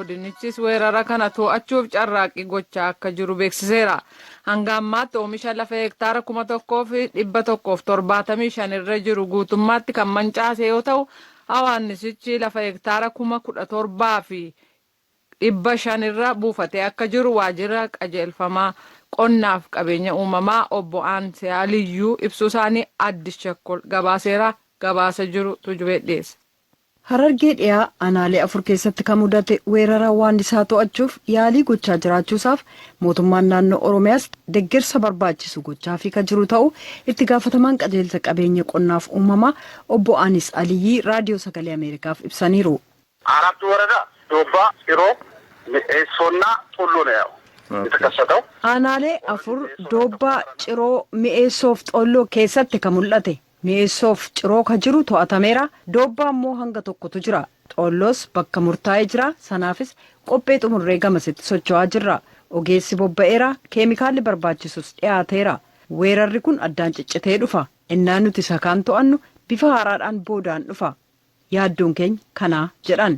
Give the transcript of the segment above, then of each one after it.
Godinichis weerara kana to'achuuf carraaqqii gochaa akka jiru beeksiseera. Hanga ammaatti oomisha lafa hektaara 1,175 irra jiru guutummaatti kan mancaase yoo ta'u, hawaannisichi lafa hektaara 17,500 irra buufatee akka jiru waajjira qajeelfamaa qonnaaf qabeenya uumamaa obbo Aansiyaa Liyyuu ibsuu isaanii Addis Chakkol gabaaseera. Gabaasa jiru Tujubee dhiyeessa. Harargee Dhiyaa aanaalee 4 keessatti ka mudate weerara hawwaannisaa to'achuuf yaalii gochaa jiraachuusaaf mootummaan naannoo Oromiyaas deggersa barbaachisu gochaafii ka jiru ta'uu itti gaafatamaan qajeelcha qabeenya qonnaaf uumamaa obbo Anis Aliyyii Raadiyoo Sagalee Ameerikaaf ibsaniiru. አራቱ ወረዳ ዶባ፣ ጭሮ፣ ሚኤሶና ጡሎ ነው ያው የተከሰተው። Aanaalee 4 Doobbaa, Ciroo, Mi'eessoof Xoolloo keessatti ka mul'ate. Mi'eessoof Ciroo ka jiru to'atameera. Doobbaa ammoo hanga tokkotu jira. Xoolloos bakka murtaa'e jira. Sanaafis qophee xumurree gamasitti socho'aa jirra. Ogeessi bobba'eera. Keemikaalli barbaachisus dhiyaateera. Weerarri kun addaan ciccitee dhufa. Ennaa nuti isa kaan to'annu bifa haaraadhaan boodaan dhufa. Yaaddoon keenya kana jedhan.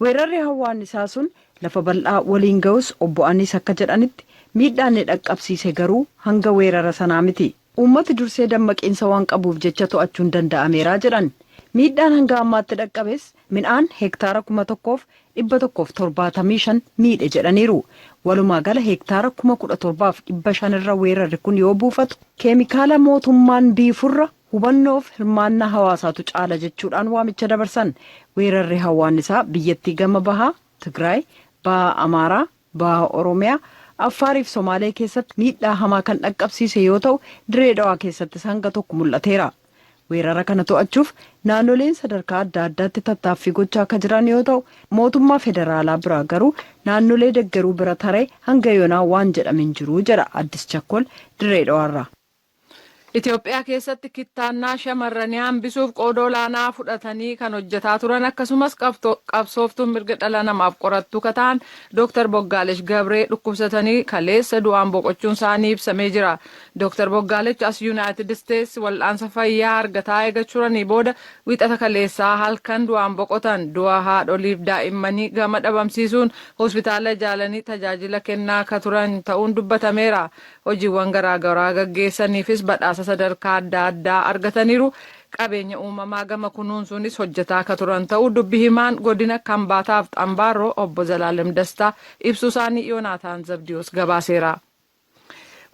Weerarri hawwaannisaa sun lafa bal'aa waliin ga'us obbo Aniis akka jedhanitti miidhaan inni dhaqqabsiise garuu hanga weerara sanaa miti. Uummati dursee dammaqiinsa waan qabuuf jecha to'achuun danda'ameera jedhan. Miidhaan hanga ammaatti dhaqqabes midhaan hektaara 1,175 miidhe jedhaniiru. Walumaa gala hektaara 17,500 irra weerarri kun yoo buufatu keemikaala mootummaan biifurra hubannoof hirmaannaa hawaasaatu caala jechuudhaan waamicha dabarsan. Weerarri hawwaannisaa biyyattii gama bahaa Tigraay, baha Amaaraa, baha Oromiyaa, Affaariif Somaalee keessatti miidhaa hamaa kan dhaqqabsiise yoo ta'u Dirree Dhawaa keessattis hanga tokko mul'ateera. Weerara kana to'achuuf naannoleen sadarkaa adda addaatti tattaaffii gochaa akka jiran yoo ta'u mootummaa federaalaa biraa garuu naannolee deggeruu bira taree hanga yoonaa waan jedhame hin jiru jedha Addis Chakkol Dirree Dhawaarraa. Itoophiyaa keessatti kittaannaa shamarranii hambisuuf qooda olaanaa fudhatanii kan hojjetaa turan akkasumas qabsooftuun mirga dhala namaaf qorattuu ka ta'an Dooktar Boggaalesh Gabree dhukkubsatanii kaleessa du'aan boqochuun isaanii ibsamee jira. Dooktar Boggaalech as Yuunaayitid Isteets wal'aansa fayyaa argataa eega turanii booda Wiixata kaleessaa halkan du'aan boqotan. Du'a haadholiif daa'immanii gama dhabamsiisuun hospitaala ijaalanii tajaajila kennaa ka turan ta'uun dubbatameera. Hojiiwwan garaa garaa gaggeessaniifis badhaasa sadarkaa adda addaa argataniiru. Qabeenya uumamaa gama kunuunsuunis hojjetaa ka turan ta'uu dubbi himaan godina Kambaataaf Xambaarroo obbo Zalaalem Dastaa ibsuu isaanii Yoonaataan Zabdiyoos gabaaseera.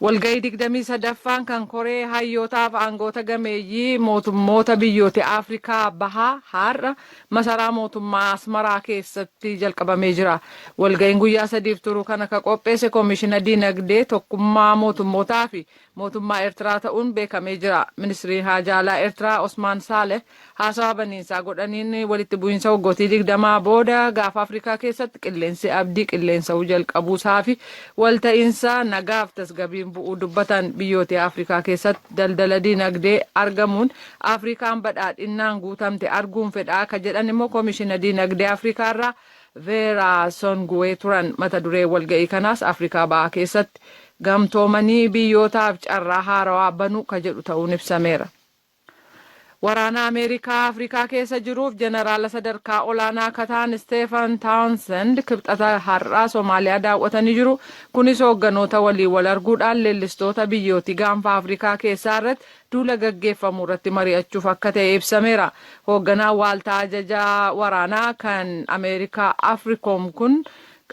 Walga'ii 23ffaan kan koree hayyootaaf aangoota gameeyyii mootummoota biyyoota Afrikaa bahaa har'a masaraa mootummaa Asmaraa keessatti jalqabamee jira. Walga'iin guyyaa sadiif turu kana ka qopheesse Koomishina Diinagdee Tokkummaa Mootummootaa fi mootummaa Eertiraa ta'uun beekamee jira. Ministiriin Haajaa Alaa Eertiraa Osmaan Saaleh haasawaa baniinsaa godhaniin walitti bu'iinsa waggootii 20 booda gaafa Afrikaa keessatti qilleensi abdii qilleensa'uu jalqabuusaa fi walta'iinsa nagaaf tasgabiin bu'uu dubbatan. Biyyoota Afrikaa keessatti daldala diinagdee argamuun Afrikaan badhaadhinnaan guutamte arguun fedhaa ka jedhan immoo Koomishina Diinagdee Afrikaarraa Veeraa Songuwee turan. Mata duree walga'ii kanaas Afrikaa Bahaa keessatti gamtoomanii biyyootaaf carraa haarawaa banuu ka jedhu ta'uun ibsameera. Waraana Ameerikaa Afrikaa keessa jiruuf jeneraala sadarkaa olaanaa akka ta'an Isteefan Taawnsend Kibxata har'aa Somaaliyaa daawwatanii jiru. Kunis hoogganoota waliin wal arguudhaan leellistoota biyyootii gaanfa Afrikaa keessaa irratti duula gaggeeffamu irratti mari'achuuf akka ta'e ibsameera. Hoogganaan waaltaa ajajaa waraanaa kan Ameerikaa Afrikoom kun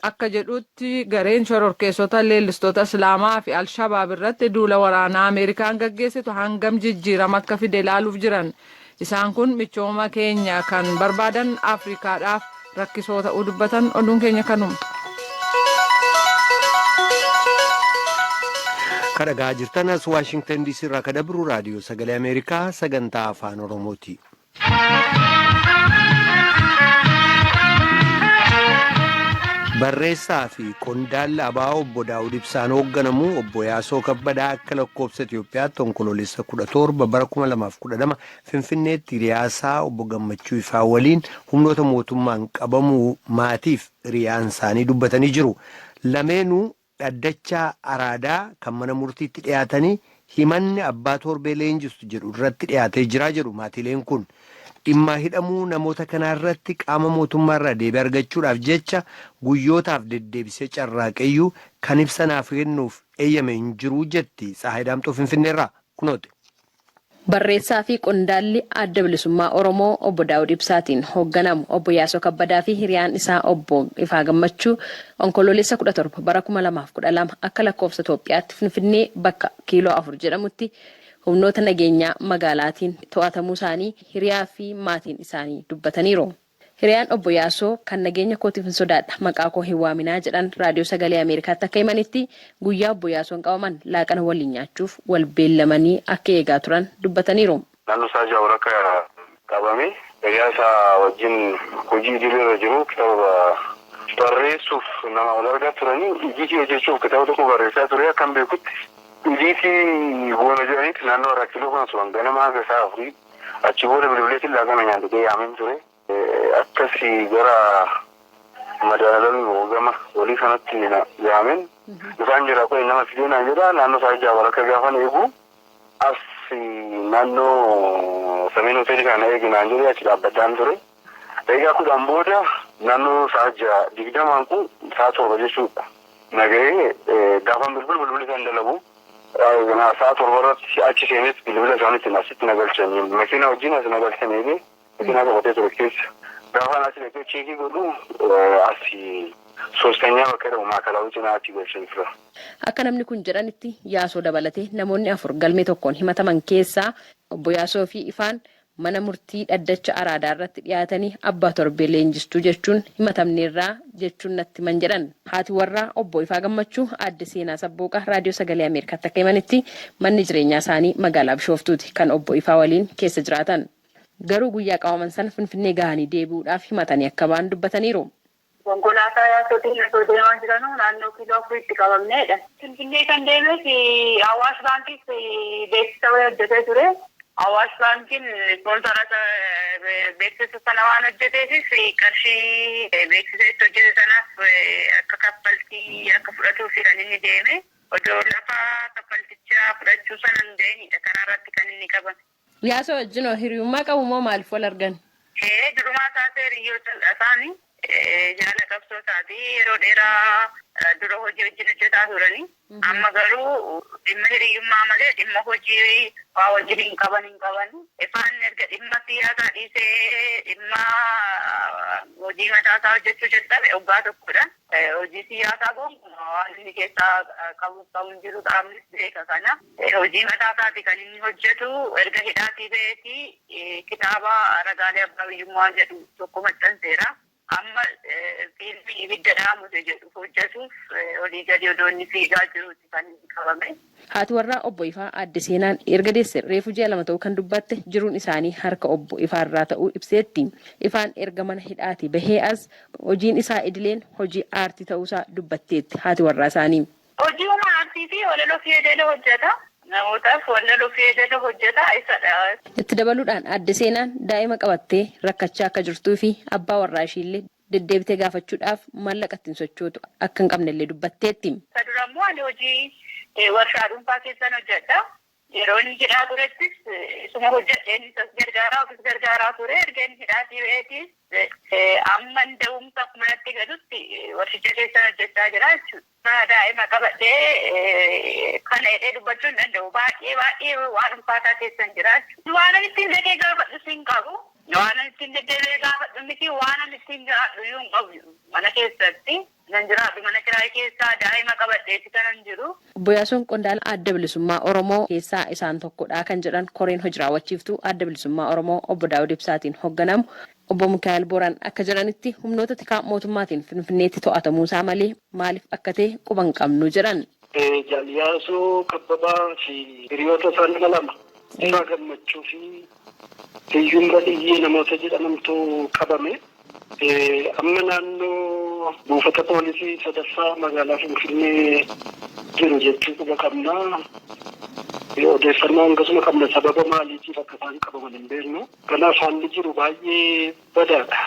akka jedhutti gareen shororkeessota leellistoota Islaamaa fi Alshabaab irratti duula waraanaa Ameerikaan gaggeessitu hangam jijjiirama akka fide ilaaluuf jiran. Isaan kun michooma keenya kan barbaadan Afrikaadhaaf rakkisoo ta'uu dubbatan oduun keenya kanuma. Ka dhaga'aa jirtan as Waashingtan DC irraa ka dabru raadiyoo sagalee Ameerikaa sagantaa afaan Oromooti. Barreessaa fi qondaalli ABO obbo Daawud Ibsaan hoogganamu obbo Yaasoo Kabbadaa akka lakkoofsa Itoophiyaatti Onkoloolessa 17 bara 2012 Finfinneetti hiriyaasaa obbo Gammachuu Ifaa waliin humnoota mootummaan qabamuu maatiif hiriyaan isaanii dubbatanii jiru. Lameenuu Dhaddacha Araadaa kan mana murtiitti dhiyaatanii Himanni abbaa torbee leenjistu jedhu irratti dhiyaatee jira jedhu maatiileen kun. Dhimma hidhamuu namoota kanaa irratti qaama mootummaa irraa deebii argachuudhaaf jecha guyyootaaf deddeebisee carraaqeyyuu kan ibsa naaf kennuuf eeyyame hin jiru jetti Tsahaay Daamxoo Finfinneerraa kunooti. Barreessaa fi qondaalli Adda Bilisummaa Oromoo Obbo Daawud Ibsaatiin hoogganamu Obbo Yaasoo Kabbadaa fi hiriyaan isaa Obbo Ifaa Gammachuu Onkoloolessa 17 bara 2012 akka lakkoofsa Itoophiyaatti Finfinnee bakka Kiiloo 4 jedhamutti humnoota nageenyaa magaalaatiin to'atamuu isaanii hiriyaa fi maatiin isaanii dubbataniiru. Hiriyaan Obbo Yaasoo kan nageenya kootiif hin sodaadha, maqaa koo hin waaminaa jedhan Raadiyoo Sagalee Ameerikaatti akka himanitti, guyyaa Obbo Yaasoon qabaman laaqana waliin nyaachuuf wal beellamanii akka eegaa turan dubbataniiru. Naannoo isaa Jaawur akka qabame hiriyaa isaa wajjin hojii idilee irra jiru, kitaaba barreessuuf nama wal argaa turanii, idiitii hojjechuuf kitaaba tokko barreessaa ture. Akkan beekutti idiitii goona jedhanitti naannoo Araa Kiiloo kana turan ganama hanga sa'a 4. Achi booda bilbileetiin laaqana nyaatee yaameen ture. Akkasii gara madaalamii gama walii kanatti yaameen dhufaan jira, kun nama fidee naan jedha. Naannoo isaa Jaawar akka gaafan eegu as naannoo Sameen Hoteelii kana eegi naan jedhee achi dhaabbachaan ture. Egaa 10 booda naannoo sa'a 6:20 kun sa'a 7 jechuudha. Nagahee gaafan bilbilu bilbilli isaan dalagu. Sa'a 7 irratti achi seenes bilbila isaaniitiin asitti na galchanii, makiinaa wajjin as na galchanii, makiinaa qabatee ture keessa. Gaafan as dhaqee check godhu asi Soostanyaa bakka jedhamu Maakalaawii cinaa achi galchanii tura. Akka namni kun jedhanitti, Yaasoo dabalatee namoonni afur galmee tokkoon himataman keessaa Obbo Yaasoo fi Ifaan mana murtii dhaddacha Araadaa irratti dhiyaatanii abbaa torbee leenjistuu jechuun himatamneerraa jechuun natti himan jedhan. Haati warraa Obbo Ifaa Gammachuu Aadde Seenaa Sabbooqaa Raadiyoo Sagalee Ameerikaatti akka himanitti, manni jireenyaa isaanii magaalaa Bishooftuuti kan Obbo Ifaa waliin keessa jiraatan. Garuu guyyaa qabaman sana Finfinnee gahanii deebi'uudhaaf himatanii akka ba'an dubbataniiru. Konkolaataa Yaasootiin osoo deemaa jiranuu naannoo Kiiloo Afuriitti qabamneedha. Finfinnee kan deemes Awaash Baankiif beeksisa wayii hojjetee ture. Awaash Baankiin ispoonsara beeksisa sana waan hojjeteefis qarshii beeksisa itti hojjete sanaaf akka kaffaltii akka fudhatuuf kan inni deeme. Odoo lafa kaffaltichaa fudhachuu sana hin gahinidha karaa irratti kan inni qabame. Yaasoo wajjin hoo hiriyummaa qabu moo maaliif wal argan? Ee, durumaa kaasee hiriyoota isaanii, jaala qabsoo isaati. Yeroo dheeraa dura hojii wajjin hojjetaa turani. Amma garuu dhimma hiriyyummaa malee dhimma hojii waa wajjin hin qaban. Ifaan erga dhimma siyaasaa dhiisee dhimma hojii mataa isaa hojjechuu jalqabe waggaa tokkodha. Hojii siyaasaa gonkumaa waan inni keessaa qabu hin jiru, qaamnis beeka kana. Hojii mataa isaati kan inni hojjetu. Erga hidhaatii ba'eeti kitaaba Ragaalee Abbaa Biyyummaa jedhu tokko maxxanseera. Amma fiilmii Ibidda Dhaamute jedhu hojjetuuf olii gadi odoo inni fiigaa jiruuti kan inni qabame. Haati warraa Obbo Ifaa Aadde Seenaan erga deesse reefu ji'a 2 ta'uu kan dubbatte, jiruun isaanii harka Obbo Ifaarraa ta'uu ibseetti. Ifaan erga mana hidhaatii bahee as hojiin isaa idileen hojii aartii ta'uusaa dubbatteetti haati warraa isaanii. Hojii uumaa aartii fi walaloo fi yeedaloo hojjeta. Namootaaf walaloo fi yeedaloo hojjeta isadha. Itti dabaluudhaan Aadde Seenaan daa'ima qabattee rakkachaa akka jirtuu fi abbaa warraa ishiillee deddeebitee gaafachuudhaaf maallaqa ittiin sochootu akka hin qabnellee dubbatteetti. Isa dura immoo ani hojii warshaa dhuunfaa keessan hojjedha. Yeroo inni hidhaa turettis isuma hojjedheen isas gargaaraa, ofis gargaaraa ture. Erga inni hidhaatii ba'eetis amma da'umsaaf manatti galutti warshicha keessan hojjechaa jira jechuudha. Daa'ima qabadhee kana hidhee dubbachuu hin danda'u. Baay'ee baay'ee waan ulfaataa keessan jira jechuudha. Waan ani ittiin dhaqee gaafadhus hin qabu. Waan ani ittiin deddeebi'ee gaafadhu miti, waan ani ittiin jiraadhu iyyuu hin qabu mana keessatti. Nan jiraadhu mana kiraayii keessaa, daa'ima qabadheeti kanan jiru. Obbo Yaasuun qondaala Adda Bilisummaa Oromoo keessaa isaan tokkodha kan jedhan koreen hojii raawwachiiftuu Adda Bilisummaa Oromoo Obbo Daawud Ibsaatiin hoogganamu Obbo Mikaa'el Booraan akka jedhanitti, humnoota tikaa mootummaatiin Finfinneetti to'atamuusaa malee maaliif akka ta'e quba hin qabnu jedhan. Jaal Yaasoo Kabbabaa fi hiriyoota isaa nama lama, Ifaa Gammachuu fi Hiyyuun Badhiyyee namoota jedhamantu qabame. Amma naannoo buufata poolisii sadaffaa magaalaa Finfinnee jiru jechuu quba qabna. Odeeffannoo hangasuma qabna, sababa maaliitiif akka isaan qabaman hin beeknu. Kanaaf haalli jiru baay'ee badaadha.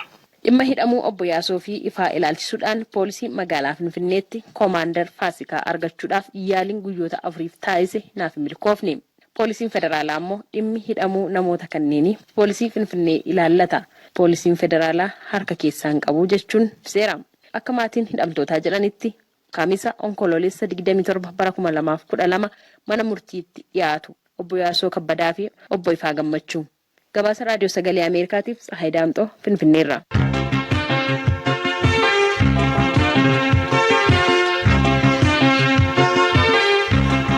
Dhimma hidhamuu obbo Yaasoo fi Ifaa ilaalchisuudhaan poolisii magaalaa Finfinneetti Koomaandar Faasikaa argachuudhaaf yaaliin guyyoota afuriif taasise naaf hin milkoofne. Poolisiin federaalaa immoo dhimmi hidhamuu namoota kanneenii poolisii Finfinnee ilaallata. Poolisiin federaalaa harka keessaa hin qabu jechuun ibseera. Akka maatiin hidhamtootaa jedhanitti Kamisa Onkoloolessa 27 bara 2012 mana murtiitti dhiyaatu obbo Yaasoo Kabbadaa fi obbo Ifaa Gammachuu. Gabaasa Raadiyoo Sagalee Ameerikaatiif Tsahaay Daamxoo Finfinneerraa.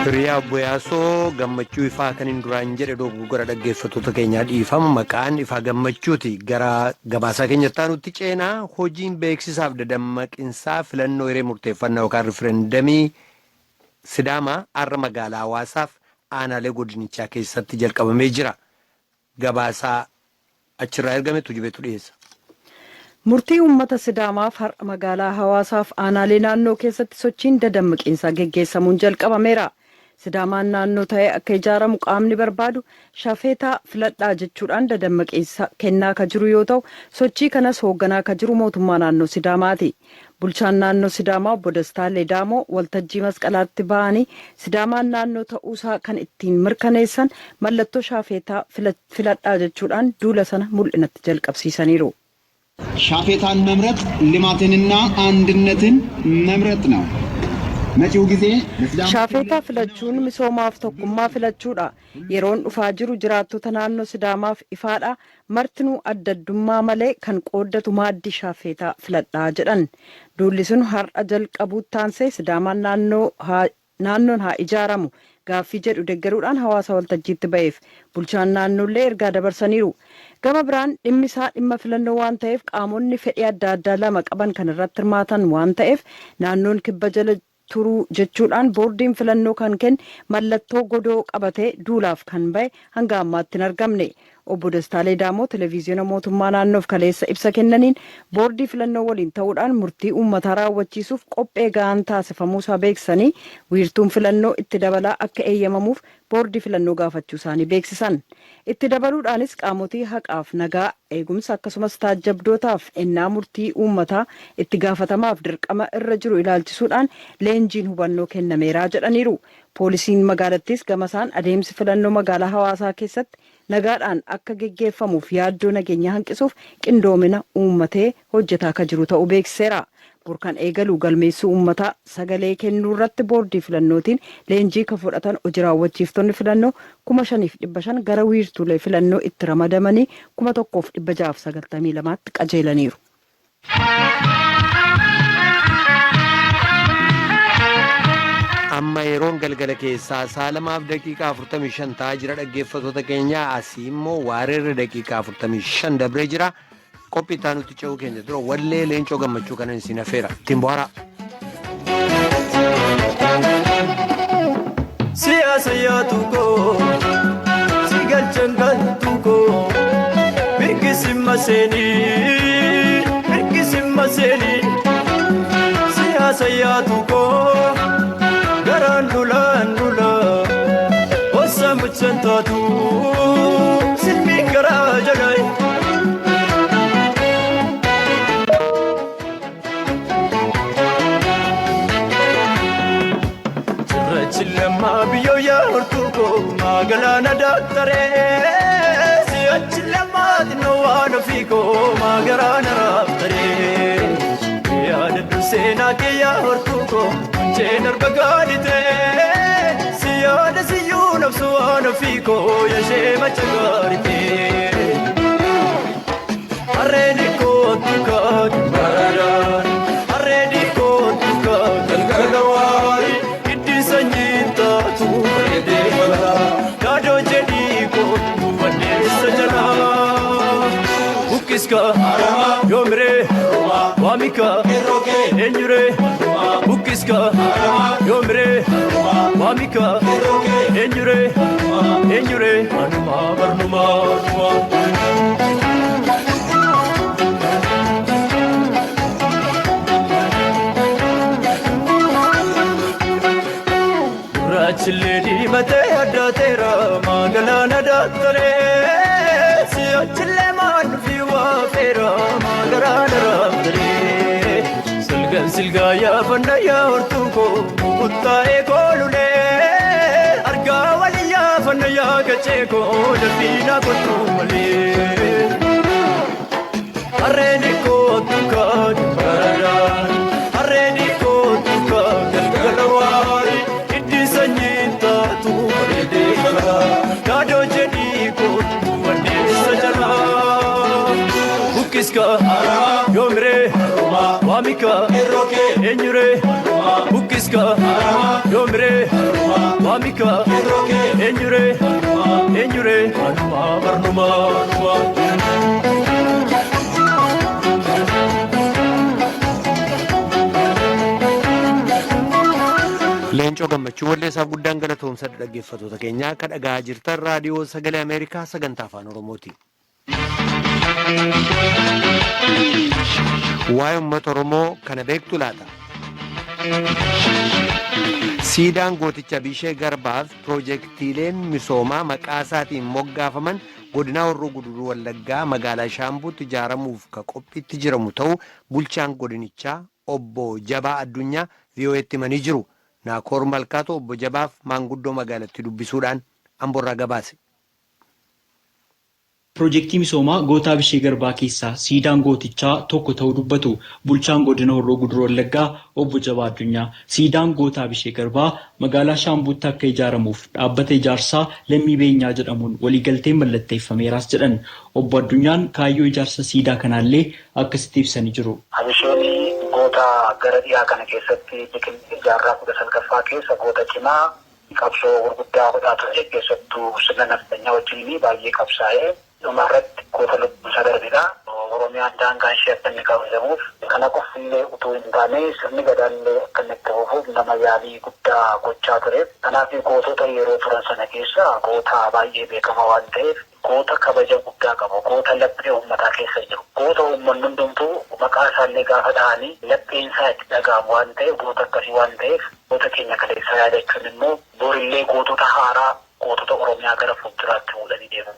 Hiriyaa obbo Yaasoo Gammachuu Ifaa kan hin duraan jedhe dogoggora dhaggeeffattoota keenyaa dhiifama maqaan Ifaa Gammachuuti. Gara gabaasaa keenyatti aanutti ceenaa hojiin beeksisaaf dadammaqinsaa filannoo hiree murteeffannaa yookaan rifereendamii Sidaamaa har'a magaalaa Hawaasaaf aanaalee godinichaa keessatti jalqabamee jira. Gabaasaa achirraa ergame Tujubeetu dhiyeessa. Murtii uummata Sidaamaaf har'a magaalaa Hawaasaaf aanaalee naannoo keessatti sochiin dadammaqiinsaa geggeessamuun jalqabameera. Sidaamaan naannoo ta'ee akka ijaaramu qaamni barbaadu shafeetaa filadhaa jechuudhaan dadammaqiinsa kennaa ka jiru yoo ta'u, sochii kanas hoogganaa ka jiru mootummaa naannoo Sidaamaati. Bulchaan naannoo Sidaamaa obbo Dastaa Ledaamoo waltajjii Masqalaatti ba'anii Sidaamaan naannoo ta'uusaa kan ittiin mirkaneessan mallattoo shaafeetaa filadhaa jechuudhaan duula sana mul'inatti jalqabsiisaniiru. ሻፌታን መምረጥ ልማትንና አንድነትን መምረጥ ነው። መጪው ጊዜ ለሲዳማ Shaafeetaa filachuun misoomaaf tokkummaa filachuudha. Yeroon dhufaa jiru jiraattota naannoo Sidaamaaf ifaadha. Martinuu adda addummaa malee kan qooddatu maaddii shaafeetaa filadhaa jedhan. Duulli sun har'a jalqabuutti taansee Sidaamaan naannoo haa naannoon haa ijaaramu gaaffii jedhu deggeruudhaan hawaasa waltajjiitti ba'eef bulchaan naannoollee ergaa dabarsaniiru. Gama biraan dhimmi isaa dhimma filannoo waan ta'eef qaamonni fedhii adda addaa lama qaban kan irratti hirmaatan waan ta'eef naannoon kibba jala turuu jechuudhaan boordiin filannoo kan kenne mallattoo godoo qabatee duulaaf kan ba'e hanga ammaatti hin argamne. Obbo Dastaa Ledaamoo televiziyoona mootummaa naannoof kaleessa ibsa kennaniin boordii filannoo waliin ta'uudhaan murtii uummataa raawwachiisuuf qophee ga'aan taasifamuusaa beeksisanii wiirtuun filannoo itti dabalaa akka eeyyamamuuf boordii filannoo gaafachuu isaanii beeksisan. Itti dabaluudhaanis qaamotii haqaaf nagaa eegumsa akkasumas taajjabdootaaf ennaa murtii uummataa itti gaafatamaaf dirqama irra jiru ilaalchisuudhaan leenjiin hubannoo kennameeraa jedhaniiru. Poolisiin magaalattis gamasaan adeemsi filannoo magaalaa hawaasaa keessatti nagaadhaan akka geggeeffamuuf yaaddoo nageenya hanqisuuf qindoomina uummatee hojjetaa akka jiru ta'uu beeksiseera. Burkan eegaluu galmeessuu uummataa sagalee kennuu irratti boordii filannootiin leenjii kan fudhatan hojii raawwachiiftonni filannoo 5,500 gara wiirtuulee filannoo itti ramadamanii 1,692tti qajeelaniiru. Amma yeroon galgala keessaa sa'a 2:45 ta'aa jira dhaggeeffattoota keenya asii immoo waareerra daqiiqaa 45 dabree jira. Qophii itti aanutti ce'uu keenya dura wallee leencoo gammachuu kanan isin affeera. Ittiin bohaaraa. Siyaasa yaatu koo si galchan galtu koo mirgisi maseenii mirgisi maseenii siyaasa yaatu koo garaan dulaan dula osa muchan taatu silmi garaa jalaa. Cirrachi biyyoo yaa hortuu koo maagalaana daaktaree si'achi lammaa xinnoo waan ofii koo maagaraana raaftaree yaadadhu seenaa kee yaa hortuu koo kunceen arba gaaditee si yaada siyyuu nafsu waan ofii koo yashee macha gaaritee. Harreen kootu kaatu baradaan harreen kootu kaatu galgala waari hiddi sanyii taatu bareedee balaa yaadoo jedhii kootu baddeessa jalaa. Bukkiska yoomiree waamika eenyuree bukkiska yoomiree waamika eenyuree eenyuree anumaa barnumaa. Gurraachillee diimatee addaateera maagalaana daaktaree si'achillee maan dhufii waa afeera maagaraa naraaftaree. Silgaan silgaa yaafannaa yaa hortuu koo mukuttaa'ee koolulee. Argaa walii yaafannaa yaa gachee koo daffiinaa kottuu malee. Harreen kootu kaadhi baradaan harreen kootu kaadhi galgala waari hiddi sanyii taatu bareedee jala gaadoo jedhii kootu wandeessa jala. Bukkiska yoomiree waamika eenyuree bukkiska yoomiree waamika eenyuree eenyuree anumaa barnumaa. Leencoo Gammachuu walleessaaf guddaan galatoomsa. Dhaggeeffattoota keenyaa, akka dhagahaa jirtan Raadiyoo Sagalee Ameerikaa sagantaa Afaan Oromooti. Waa'ee uummata Oromoo kana beektu laata? Siidaan gooticha Abishee Garbaaf piroojeektiileen misoomaa maqaa isaatiin moggaafaman godina Horroo Guduruu Wallaggaa magaalaa Shaambuutti ijaaramuuf ka qophiitti jiramu ta'uu bulchaan godinichaa obbo Jabaa Addunyaa VOA'tti himanii jiru. Naakoor Malkaatoo obbo Jabaaf maanguddoo magaalatti dubbisuudhaan Amborraa gabaase. Pirojektii misoomaa Gootaa Abishee Garbaa keessaa siidaan gootichaa tokko ta'uu dubbatu bulchaan godina Horroo Guduruu Wallaggaa obbo Jabaa Addunyaa. Siidaan Gootaa Abishee Garbaa magaalaa Shaambuutti akka ijaaramuuf dhaabbata ijaarsaa Lammii Beenyaa jedhamuun waliigalteen mallatteeffameeraas jedhan. Obbo Addunyaan kaayyoo ijaarsa siidaa kanaallee akkasitti ibsanii jiru. Abisheen goota gara dhiyaa kana keessatti biqilee jaarraa 19ffaa keessa goota cimaa qabsoo gurguddaa godhaa ture, keessattuu sirna nafxanyaa wajjin baay'ee qabsaa'ee dhumarratti goota lubbuun isaa darbedha. Oromiyaan daangaan ishee akka inni kabajamuuf, kana qofillee utuu hin taane sirni gadaallee akka inni itti fufuuf nama yaalii guddaa gochaa ture. Kanaaf gootota yeroo turan sana keessa goota baay'ee beekamaa waan ta'eef, goota kabaja guddaa qabu, goota laphee uummataa keessa jiru, goota uummanni hundumtuu maqaa isaallee gaafa dhahanii lapheen isaa itti dhaga'amu waan ta'eef, goota akkasii waan ta'eef, goota keenya kaleessaa yaadachuun immoo borillee gootota haaraa, gootota Oromiyaa gara fuulduraatti fuudhanii deeman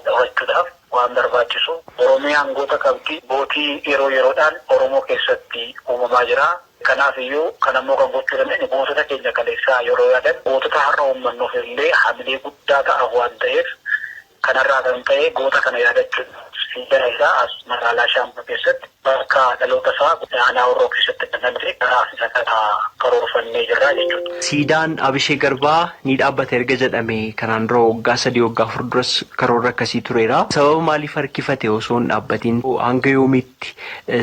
horachuudhaaf waan barbaachisu. Oromiyaan goota qabdi. Gootii yeroo yeroodhaan Oromoo keessatti uumamaa jira. Kanaaf iyyuu kan ammoo kan gochuu dandeenyu gootota keenya kaleessaa yeroo yaadan gootota har'a uummannuuf illee hamilee guddaa ta'a waan ta'eef, kanarraa kan ka'e goota kana yaadachuun siidaa isaa as magaalaa Shaambuu keessatti bakka dhaloota isaa aanaa Horroo keessatti kan dhalate karaa isa kana karoorfannee jirra jechuudha. Siidaan Abishee Garbaa ni dhaabbata erga jedhame kanaan dura waggaa 3, waggaa 4 duras karoorri akkasii tureera. Sababa maaliif harkifate osoo hin dhaabbatiin? Hanga yoomiitti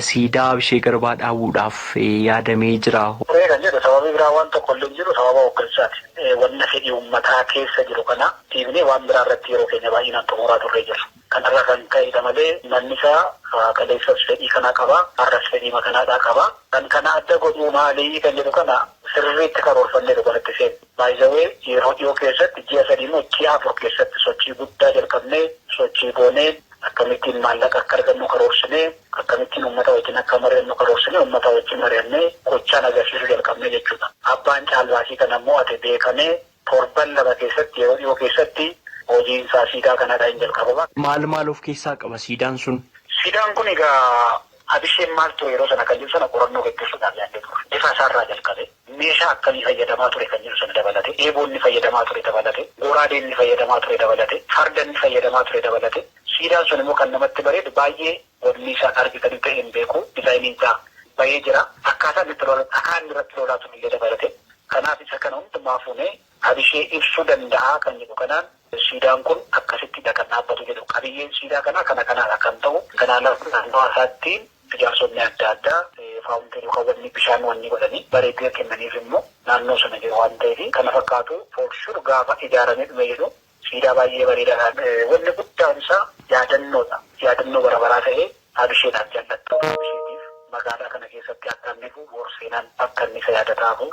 siidaa Abishee Garbaa dhaabuudhaaf yaadamee jira? Turee kan jedhu sababii biraa waan tokko illee hin jiru, sababa hooggansaati. Wanna fedhii uummataa keessa jiru kana dhiibnee waan biraa irratti yeroo keenya baay'inaan xumuraa turree jirra. Kanarraa kan ka'edha malee manni isaa kaleessas fedhii kanaa qaba, har'as fedhii kanaadhaa qaba. Kan kana adda godhuu maalii kan jedhu kana sirriitti karoorfannee kanatti seenu. Baay'ee yeroo dhiyoo keessatti, ji'a 3 immoo ji'a 4 keessatti sochii guddaa jalqabnee, sochii goonee, akkamittiin maallaqa akka argannu karoorsinee, akkamittiin uummata wajjin akka mari'annu karoorsinee, uummata wajjin mari'annee gochaan agarsiisuu jalqabnee jechuudha. Abbaan caalbaasii kana immoo ate beekamee torban 2 keessatti, yeroo dhiyoo keessatti hojiin isaa siidaa kanadha hin jalqabama. Maal maal of keessaa qaba siidaan sun? Siidaan kun egaa Abisheen maal ture yeroo sana kan jedhu sana qorannoo gaggeessuudhaaf yaallee ture. Bifa isaarraa jalqabe meeshaa akkamii fayyadamaa ture kan jedhu sana dabalate, eeboo inni fayyadamaa ture dabalate, goraadee inni fayyadamaa ture dabalate, farda inni fayyadamaa ture dabalate. Siidaan sun immoo kan namatti bareedu baay'ee wanni isaa argitanii ta'e hin beeku. Dizaayiniin isaa bahee jira. Akkaataa inni itti lola, dhakaa inni irratti lolaa ture illee dabalate. Kanaaf isa kana hundumaa fuunee Abishee ibsuu danda'a kan jedhu kanaan siidaan kun akkasittidha kan dhaabbatu jedhu. Qabiyyeen siidaa kanaa kana kanaadha kan ta'u. Kanaan naannoo isaatti ijaarsonni adda addaa fountain yookaan wanni bishaan wanni godhanii bareedina kennaniif immoo naannoo sana jiru waan ta'eef, kana fakkaatu. For sure gaafa ijaaramee dhume jedhu siidaa baay'ee bareedaadha. Wanni guddaan isaa yaadannoodha. Yaadannoo bara baraa ta'ee Abisheedhaaf, jaallattoota Abisheetiif magaalaa kana keessatti akka inni boor seenaan akka inni isa yaadataafu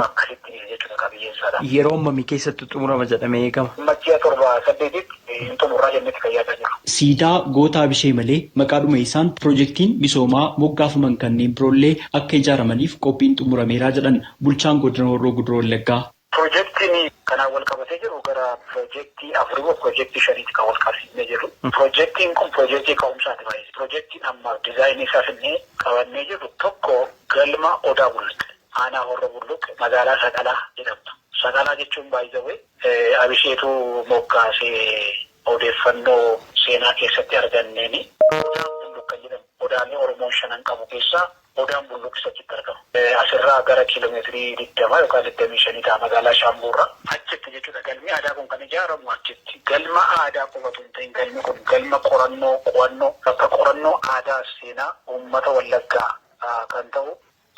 akkasitti jechuudha qabiyyeen isaadha. Yeroo ammamii keessatti xumurama jedhamee eegama? Amma ji'a 7 8tti hin xumurraa jennetti kan yaadaa jiru. Siidaa Gootaa Abishee malee maqaadhuma isaan pirojektiin misoomaa moggaafaman kanneen biroollee akka ijaaramaniif qophiin xumurameeraa jedhan bulchaan godina Horroo Guduruu Wallaggaa. Pirojektiin Kanaan wal qabatee jiru gara piroojeektii afurii moo piroojeektii shaniitti kan wal qabsiifnee jirru. Piroojeektiin kun piroojeektii ka'umsaati baay'ee. Piroojeektiin amma diizaayinii isaa finnee qabannee jirru tokko galma Odaa Bulluq, aanaa Horro Bulluq, magaalaa Saqalaa jedhamtu. Saqalaa jechuun baay'ee Abisheetu moggaasee odeeffannoo seenaa keessatti arganneeni. Odaan Bulluq kan jedhamu odaalee Oromoon shanan qabu keessaa Odaan Bulluq isa achitti argama. Asirraa gara kiiloomeetirii 20 yookaan 25 ta'a magaalaa Shaambuurraa. Achitti jechuudha galmi aadaa kun kan ijaaramu achitti. Galma aadaa qofatu hin ta'in, galmi kun galma qorannoo, qo'annoo, bakka qorannoo aadaa seenaa uummata Wallaggaa kan ta'u,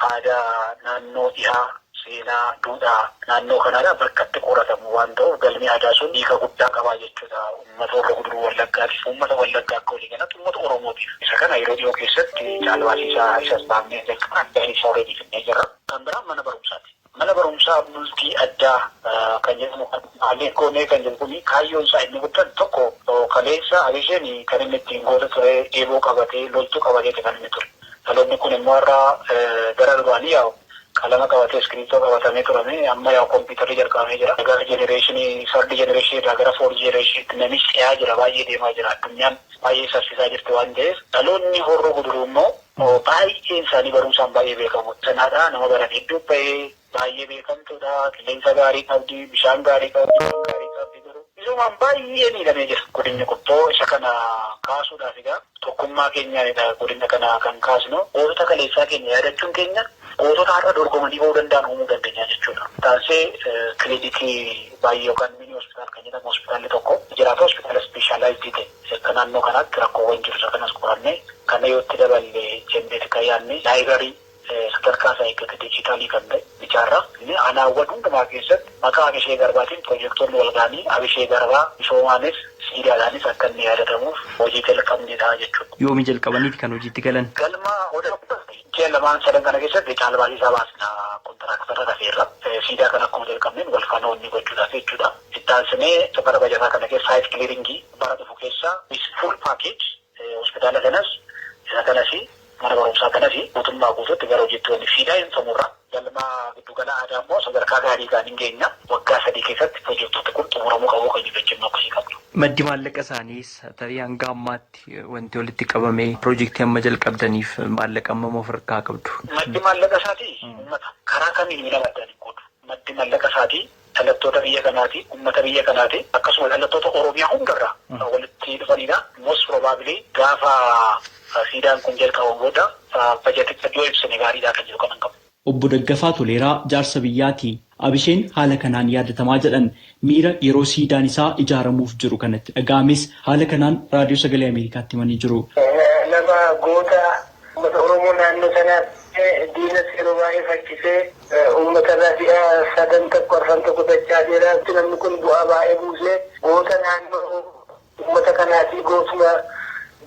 aadaa naannoo dhihaa, seenaa, duudhaa naannoo kanaadha bakka itti qoratamu waan ta'uuf, galmi aadaa sun hiika guddaa qabaa jechuudha uummata Horroo Guduruu Wallaggaatiif, uummata Wallaggaa akka walii galatti uummata Oromootiif. Isa kana yeroo dhiyoo keessatti caalbaasii isas baafnee jalqabna, diizaayinii isaa already finnee jirra. Kan biraan mana barumsaati. Mana barumsaa bultii addaa kan jedhamu kan haalli goonee kan jedhu kuni kaayyoon isaa inni guddaan tokko, kaleessa Abisheen kan inni ittiin goota ture eeboo qabatee, loltuu qabateeti kan inni ture. Dhaloonni kun immoo irraa gara duraanii yaa'u qalama qabatee, iskiriiptoo qabatamee turame, amma yaa'u kompiitarri jalqabamee jira. Gara generation third generation irraa gara fourth generationitti namichi ce'aa jira, baay'ee deemaa jira. Addunyaan baay'ee saffisaa jirti waan ta'eef, dhaloonni Horroo Guduruu immoo baay'een isaanii barumsaan baay'ee beekamu. Sanaadha nama baran hedduu bahee baay'ee beekamtuudha. Qilleensa gaarii qabdi, bishaan gaarii qabdi, waan gaarii qabdi, garuu misoomaan baay'ee miidhamee jira. Godinni qottoo isa kana kaasuudhaaf egaa tokkummaa keenyaanidha godina kana kan kaasnu. Gootota kaleessaa keenya yaadachuun keenya gootota har'a dorgomanii bahuu danda'an uumuu dandeenya jechuudha. Taansee kilinikii baay'ee yookaan mini hospital kan jedhamu hospitaalli tokko jiraata, hospitaala specialized ta'e akka naannoo kanaatti rakkoowwan jiru isa kanas qorannee kana yoo itti daballe jenneeti kan yaadne. Library sadarkaa isaa eeggate dijitaalii kan ta'e ijaarra. Aanaawwan hundumaa keessatti maqaa Abishee Garbaatiin piroojeektoonni wal ga'anii Abishee Garbaa misoomaanis siidaadhaanis akka inni yaadatamuuf hojii jalqabnedha jechuudha. Yoomii jalqabaniiti kan hojiitti galan? Galma Odaa ji'a lamaan sadan kana keessatti caalbaasii isaa baasna, kontiraaktarra rafeerra. Siidaa kana akkuma jalqabneen wal faana wanni gochuudhaaf jechuudha. Itti bara bajataa kana keessa site clearing, bara dhufu keessa full package hospitaala kanas, isa kanas, mana barumsaa kanas guutummaa guutuutti gara hojiitti wanni siidaa hin xumurra. Galma giddugala aadaa immoo sadarkaa gaarii gaan hin geenya. Waggaa 3 keessatti piroojektota kun xumuramuu qabu kan jechuu akkasii qabdu. Maddi maallaqa isaaniis tarii hanga ammaatti wanti walitti qabamee piroojeektii amma jalqabdaniif maallaqa amma of harkaa qabdu? Maddi maallaqa isaatii uummata karaa kamiin nama addaan hin qoodu. Maddi maallaqa isaatii dhalattoota biyya kanaati, uummata biyya kanaati, akkasuma dhalattoota Oromiyaa hundarraa walitti dhufanidha. Most probably gaafa siidaan kun jalqabamu booda bajeticha yoo ibsine gaariidha kan jiru kanan qabu. Obbo Daggafaa Toleeraa jaarsa biyyaati. Abisheen haala kanaan yaadatamaa jedhan. Miira yeroo siidaan isaa ijaaramuuf jiru kanatti dhaga'ames haala kanaan Raadiyoo Sagalee Ameerikaatti himanii jiru. Nama goota uummata Oromoo naannoo sanaatti diina yeroo baay'ee faccisee uummata irraa si'a sadan tokko arfan tokko dachaa jira. Namni kun bu'aa baay'ee buusee goota naannoo uummata kanaati, gootuma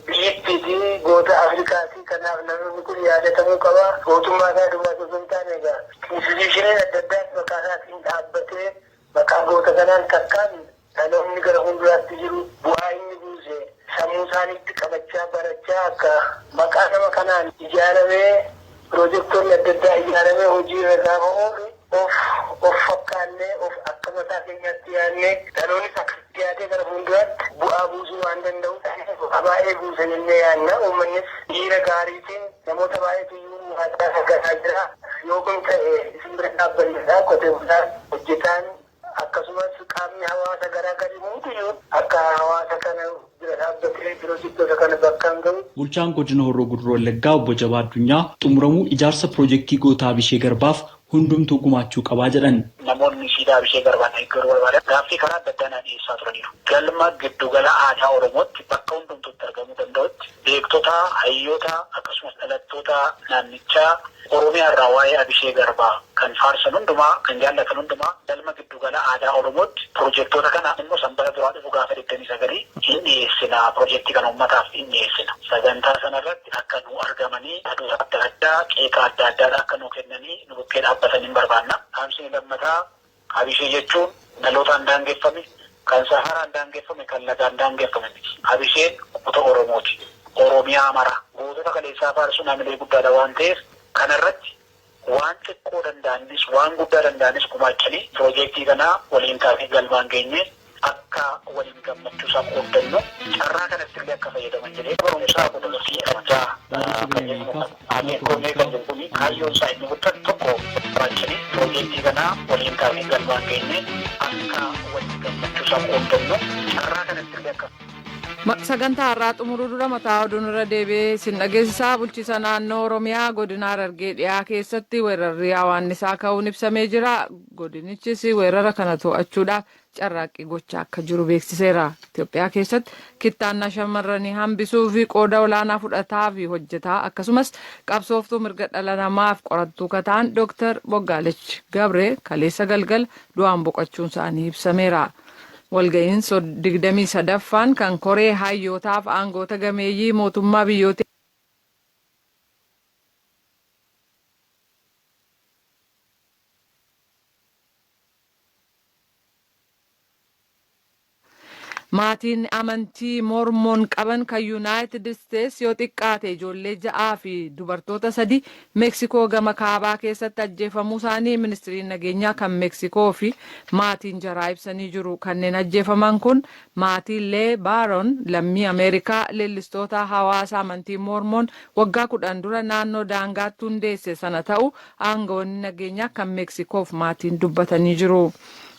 biyyattiiti, goota Afrikaati. Kanaaf namni kun yaadatamuu qaba. Gootummaa isaa duwwaa osoo hin taane egaa institutioniin adda addaas maqaa isaatiin dhaabbatee maqaa goota kanaan takkaan dhaloonni gara fuulduraatti jiru bu'aa inni buuse sammuu isaaniitti qabachaa barachaa akka maqaa nama kanaan ijaaramee piroojektonni adda addaa ijaaramee hojii irra gaafa oolu of of fakkaannee of akka mataa keenyaatti yaadnee dhaloonnis akkasitti yaadee gara fuulduraatti bu'aa buusuu waan danda'u bu'aa baay'ee buusan illee yaadna. Uummannis miira gaariitiin namoota baay'eetu iyyuu waadaa sagadaa jira. Yoo kun ta'e isin bira dhaabbannedha. Qotee bulaan, hojjetaan, akkasumas qaamni hawaasa garaa garii hundiyyuu akka hawaasa kana bira dhaabbatee piroojektota kana bakkaan gahu. Bulchaan godina Horroo Guduruu Wallaggaa Obbo Jabaa Addunyaa xumuramuu ijaarsa piroojeektii gootaa Abishee Garbaaf hundumtuu gumaachuu qabaa jedhan. Namoonni siidaa Abishee Garbaa deeggaruu barbaadan gaaffii karaa adda addaa naan dhiyeessaa turaniiru. Galma giddugala aadaa Oromootti bakka hundumtuutti argamuu danda'utti beektota, hayyoota, akkasumas dhalattoota naannichaa Oromiyaa irraa waa'ee Abishee Garbaa kan faarsan hundumaa, kan jaallatan hundumaa galma giddugala aadaa Oromootti piroojektota kana immoo Sanbata duraa dhufu gaafa 29 hin dhiyeessina. Piroojektii kana uummataaf hin dhiyeessina. Sagantaa sanarratti akka nu argamanii yaadota adda addaa, qeeqa adda addaa akka nu kennanii nu bukkee dhaabbatan hin barbaanna. Dhaamsni lammataa, Abishee jechuun dhalootaan daangeffame, kan safaraan daangeffame, kan lagaan daangeffame miti. Abisheen goota Oromooti. Oromiyaa mara. Gootota kaleessaa faarsuun hamilee guddaadha waan ta'eef kanarratti Waan xiqqoo danda'anis waan guddaa danda'anis gumaachanii piroojeektii kana waliin taatee galmaan geenye akka waliin gammachuu isaa qooddannu carraa kanatti illee akka fayyadaman jedhee barumsaa kunuunsi addaa kan jedhamu ameekoomee kan jedhu kun kaayyoon isaa inni guddaan tokko gumaachanii piroojeektii kana waliin taatee galmaan geenye akka waliin gammachuu isaa qooddannu carraa kanatti illee akka. Sagantaa har'aa xumuruu dura mataa oduun irra deebi'ee isin dhageessisaa. Bulchiisa naannoo Oromiyaa godina Harargee dhiyaa keessatti weerarri hawaannisaa ka'uun ibsamee jira. Godinichis weerara kana to'achuudhaaf carraaqqii gochaa akka jiru beeksiseera. Itoophiyaa keessatti kittaannaa shamarranii hambisuu fi qooda olaanaa fudhataa fi hojjetaa akkasumas qabsooftuu mirga dhala namaaf qorattuu kataan Dooktar Boggaalech Gabree kaleessa galgala du'aan boqochuun isaanii ibsameera. Walga'iin 23ffaan kan koree hayyootaaf aangoota gameeyyii mootummaa biyyoota Maatiin amantii Mormoon qaban kan Yuunaayitid Isteets yoo xiqqaate ijoollee ja'aa fi dubartoota sadi Meeksikoo gama kaabaa keessatti ajjeefamuu isaanii ministiriin nageenyaa kan Meeksikoo fi maatiin jaraa ibsanii jiru. Kanneen ajjeefaman kun maatiin Lee Baaron lammii Ameerikaa leellistoota hawaasa amantii Mormoon waggaa 10 dura naannoo daangaatti hundeesse sana ta'u aangawoonni nageenyaa kan Meeksikoof maatiin dubbatanii jiru.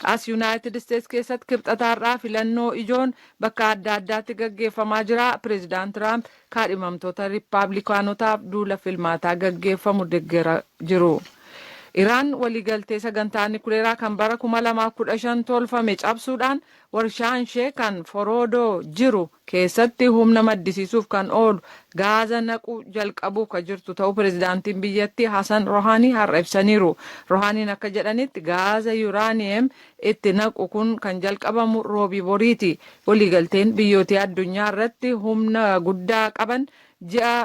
As Yuunaayitid Isteets keessatti kibxataarraa filannoo ijoon bakka adda addaatti gaggeeffamaa jira. Pireezidaant Tiraamp kaadhimamtoota Riippaabilikaanotaaf duula filmaataa gaggeeffamu deeggaraa jiru. Iraan waliigaltee sagantaa nikuleeraa kan bara 2015 tolfame cabsuudhaan warshaan ishee kan Foroodoo jiru keessatti humna maddisiisuuf kan oolu gaaza naquu jalqabuuf kan jirtu ta'uu pireezidaantiin biyyattii Hasan Rohaanii har'a ibsaniiru. Rohaaniin akka jedhanitti gaaza yuuraaniyem itti naqu kun kan jalqabamu roobii boriiti. Waliigalteen biyyoota addunyaa irratti humna guddaa qaban ji'a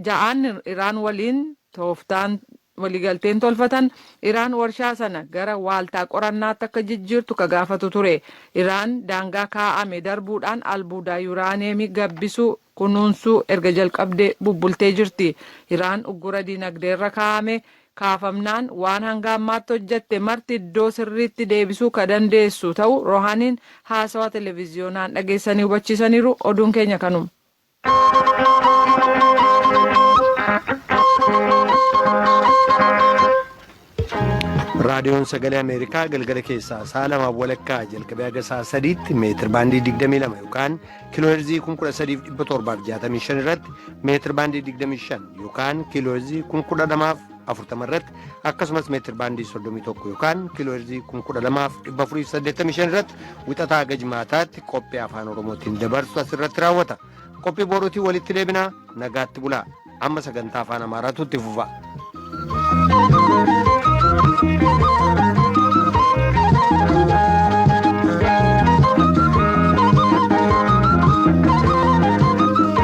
ja'aan Iraan waliin tooftaan waliigalteen tolfatan Iraan warshaa sana gara waaltaa qorannaatti akka jijjiirtu ka gaafatu ture. Iraan daangaa kaa'ame darbuudhaan albuudaa yuuraaniyeemii gabbisuu kunuunsuu erga jalqabdee bubbultee jirti. Iraan uggura diinagdeerra kaa'ame kaafamnaan waan hanga ammaatti hojjette marti iddoo sirriitti deebisuu ka dandeessu ta'u Rohaaniin haasawaa televiziyoonaan dhageessanii hubachiisaniiru. Oduun keenya kanuma. Raadiyoon Sagalee Ameerikaa galgala keessaa sa'a lamaaf walakkaa jalqabee haga sa'a sadiitti meetir baandii 22 yookaan kiilooherzii 13,765 irratti, meetir baandii 25 yookaan kiilooherzii 12,040 irratti, akkasumas meetir baandii 31 yookaan kiilooherzii 12,485 irratti wixataa haga jimaataatti qophii afaan Oromootiin dabarsu asirratti raawwata. Qophii boruutiin walitti deebinaa, nagaatti bulaa. Amma sagantaa afaan Amaaraatu itti fufa.